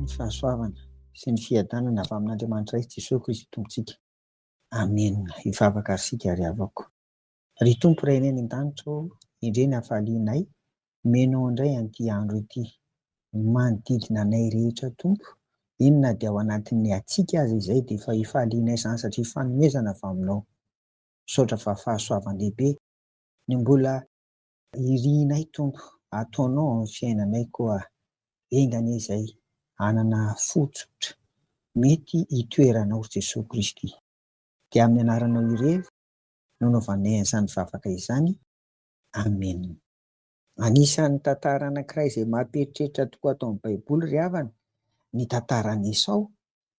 ny fahasoavana sy ny fiadanana avy amin'Andriamanitra Ray sy Jesoa Kristy Tompontsika. Amena. Hivavaka ary isika ry havako. Ry Tompo Rainay any an-danitra ô, endrey ny hafalianay, omenao indray an'ity andro ity. Ny manodidina anay rehetra Tompo, eny na dia ao anatin'ny hatsiaka aza izay dia efa ifalianay izany satria fanomezana avy aminao. Misaotra fa fahasoavan-dehibe ny mbola irinay Tompo ataonao ao amin'ny fiainanay koa enga anie izay hanana fo tsotra mety hitoeranao ry Jesoa Kristy. Dia amin'ny anaranao irery no anaovanay an'izany vavaka izany. Amen. Anisan'ny tantara anankiray izay mampieritreritra tokoa ato amin'ny Baiboly ry havana ny tantaran'i Esao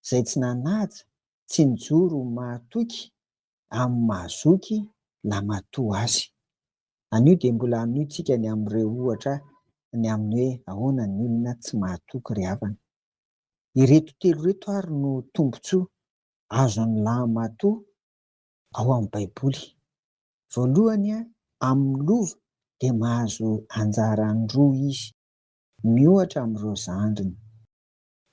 izay tsy nanaja, tsy nijoro ho mahatoky amin'ny maha zoky lamatoa azy. Anio dia mbola hanohy tsika ny amin'ireo ohatra ny amin'ny hoe ahoana ny olona tsy mahatoky ry havana. Ireto telo ireto ary no tombontsoa azon'ny lahimatoa ao amin'ny Baiboly. Voalohany, amin'ny lova dia mahazo anjara an-droa izy, miohatra amin'ireo zandriny.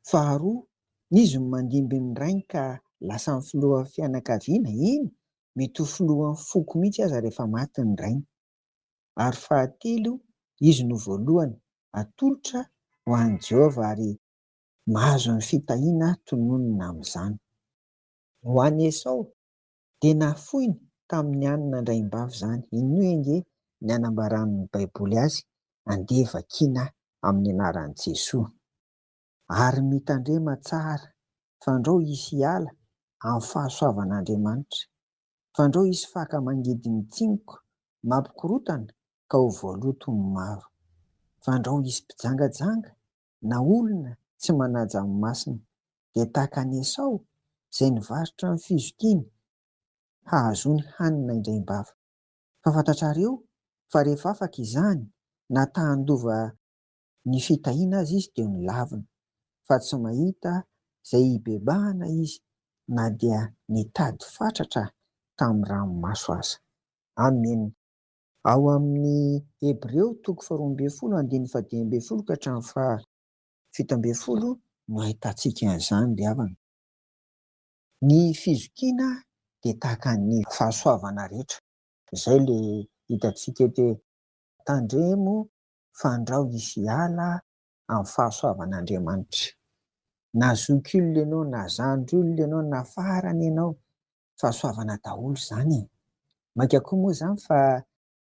Faharoa, izy no mandimby ny rainy ka lasa ny filohan'ny fianakaviana, eny, mety ho filohan'ny foko mihitsy aza rehefa maty ny rainy. Ary fahatelo, izy no voalohany atolotra ho an'i Jehovah ary mahazo ny fitahiana tononina amin'izany. Ho an'i Esao, dia nafoiny tamin'ny hanina andraimbavy izany. Inoy ange ny anambaran'ny Baiboly azy, andeha vakiana amin'ny anaran'i Jesoa. Ary mitandrema tsara, fandrao hisy hiala amin'ny fahasoavan'Andriamanitra, fandrao hisy faka mangidy ny tsiniko mampikorontana ka ho voaloto ny maro, fandrao hisy mpijangajanga na olona tsy manaja ny masina, dia tahaka an'i Esao izay nivarotra ny fizokiany hahazoany hanina indraim-bava. Fa fantatrareo fa rehefa afaka izany, na ta handova ny fitahiana aza izy dia nolavina, fa tsy mahita izay hibebahana izy na dia nitady fatratra tamin'ny ranomaso aza. Amen. Ao amin'ny Hebreo toko faharoa ambin'ny folo andininy fahadimy ambin'ny folo ka hatramin'ny faha-17 no ahitantsika an'izany ry havana. Ny fizokiana dia tahaka ny fahasoavana rehetra. Izay ilay hitantsika eto hoe tandremo fandrao hisy hiala amin'ny fahasoavan'Andriamanitra. Na zokiolona ianao, na zandriolona ianao, na farany ianao, fahasoavana daholo izany e! Mainka koa moa izany fa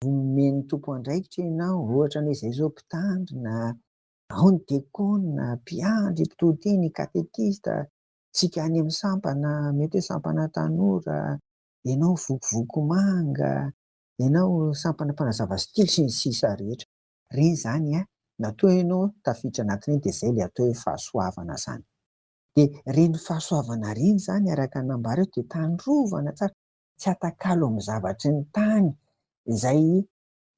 omen'ny Tompo andraikitra ianao, ohatra ny hoe izay izao mpitandrina, ao ny diakona, mpiandry, mpitoriteny, katekista, tsika any amin'ny sampana, mety hoe sampana tanora, ianao vokovoko manga, ianao sampana mpanazava style sy ny sisa rehetra. Ireny izany an, natoa ianao tafiditra anatin'ireny dia izay ilay atao hoe fahasoavana izany. Dia ireny fahasoavana ireny izany araka ny nambara eo dia tandrovana tsara, tsy atakalo amin'ny zavatry ny tany izay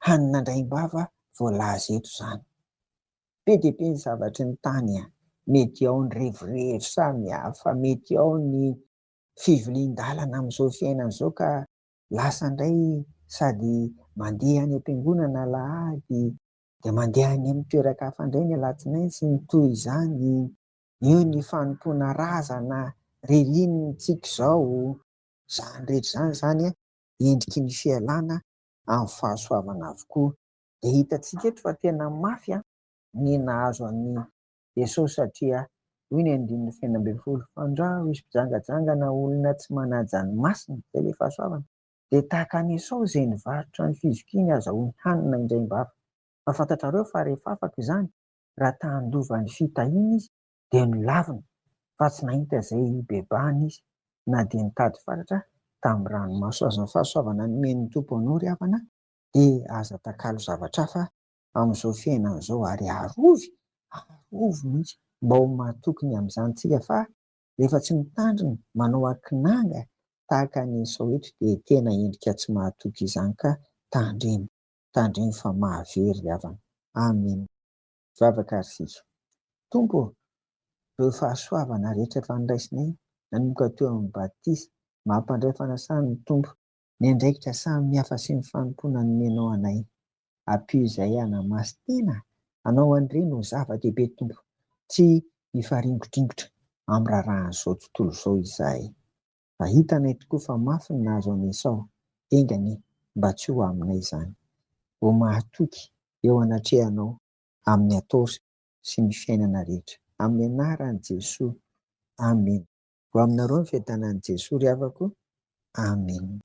hanina andraimbava voalaza eto izany. Be dia be ny zavatry ny tany an, mety ao ny revirevy samihafa, mety ao ny fivilian-dalana amin'izao fiainana izao ka lasa indray sady mandeha any am-piangonana alahady dia mandeha any amin'ny toeran-kafa indray ny alatsinainy sy ny toy izany. Eo ny fanompoana razana ririnintsika izao, izany rehetra izany izany endriky ny fialana amin'ny fahasoavana avokoa. Dia hitantsika eto fa tena mafy ny nahazo an'i Esao satria hoy ny andininy faha-16, Fandrao izy mpijangajanga na olona tsy manaja ny masina, izay ilay fahasoavana, dia tahaka an'i Esao izay nivarotra ny fizokiany azahoany hanina indraim-bava. Fa fantatrareo fa rehefa afaka izany, raha ta handova ny fitahiana izy, dia nolaviny, fa tsy nahita izay hibebahana izy, na dia nitady fatratra tamin'ny ranomaso aza. Ny fahasoavana nomen'ny Tompo anao ry havana dia aza atakalo zavatra hafa amin'izao fiainana izao ary arovy, arovy mihitsy mba ho mahatoky ny amin'izany tsika fa rehefa tsy mitandrina manao akinanga tahaka an'i Esao eto dia tena endrika tsy mahatoky izany ka tandremo, tandremo fa mahavery ry havana. Amen. Vavaka ary sisa. Tompo ô, ireo fahasoavana rehetra efa noraisinay nanomboka teo amin'ny batisa, mampandray fanasana ny Tompo, ny andraikitra samihafa sy ny fanompoana nomenao anay. Ampio izay hanamasy tena hanao an'ireny ho zava-dehibe Tompo. Tsy. Mifaringotringotra amin'ny raharahan'izao tontolo izao izahay. Fa hitanay tokoa fa mafy ny nahazo an'i Esao, enga anie mba tsy ho aminay izany. Ho mahatoky eo anatrehanao amin'ny atao sy ny fiainana rehetra. Amin'ny anaran'i Jesoa. Amena. Ho aminareo ny fiadanan'i Jesoa ry havako. Amena.